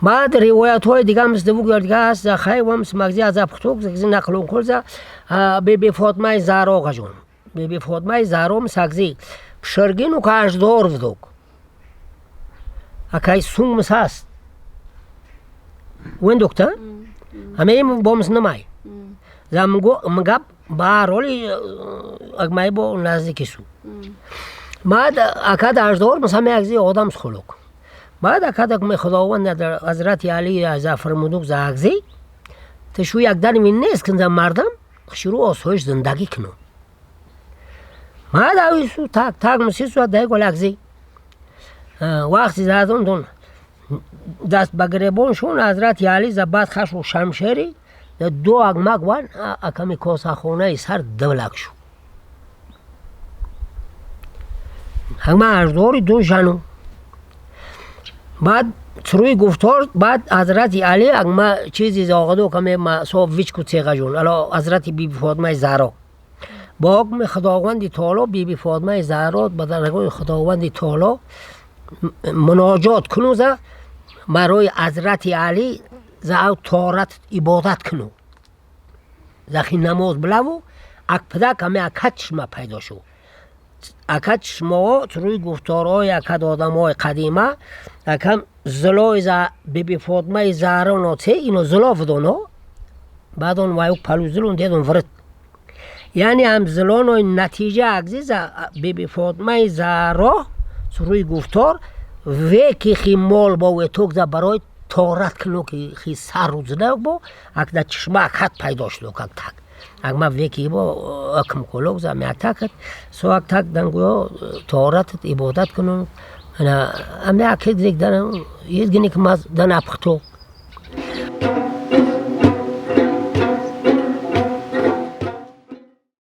Баъд ривоятҳои дига мисли вугар дига ҳаст, хай вамс магзи аз апхтук зи нақлун кулза Биби Фотмаи Заҳро ғажон. Биби Фотмаи Заҳро мисакзи пширгину кааждор вдук. Акай сунг мис ҳаст. Вендукта? Ҳамаи бомис намай. За мгап ба роли агмай бо наздики су. Баъд акад аждор мис ҳама якзи одам хулук. Баъд акад акме Худованд дар Ҳазрати Али за фармудук за акзи ту як дар мин нест кин за мардам шурӯъ осоиш зиндагӣ кину. Баъд авису так так мисису дай гол акзи. Вақти задон дон даст ба гиребон шун Ҳазрати Али за баъд хашу шамшери ду агмак ван аками косахонаи сар дивлак шу. Ҳама аждори ду жану. Баъд рӯи гуфтор баъд Ҳазрати Али агма чизи зоғаду каме со вичку цеғажун. Ало Ҳазрати Биби Фотмаи Заҳро. Бо ҳукми Худованди Таоло Биби Фотмаи Заҳро ба даргоҳи Худованди Таоло муноҷот кунуза барои Ҳазрати Али за ав торат ибодат куну. Захи намоз билаву ак пидак ҳаме акад чишма пайдо шу. Акад чишмаҳо рӯи гуфторҳои акад одамҳои қадима акам зилои за Биби Фотмаи Заҳро ноце ино зило видоно баъд он ваюк палу зилон дедон вирид. Яъне ҳам зилонои натиҷа акзи за Биби Фотмаи Заҳро рӯи гуфтор веки хи мол бо веток за барои торат куну ки хи сару зина бо ак дар чишма акад пайдо шуд как так. Агма веки бо акм колок за меатакат со ак так дангӯё торат ибодат куну. Ана аме акед зек дан езгини ки маз дан апхто.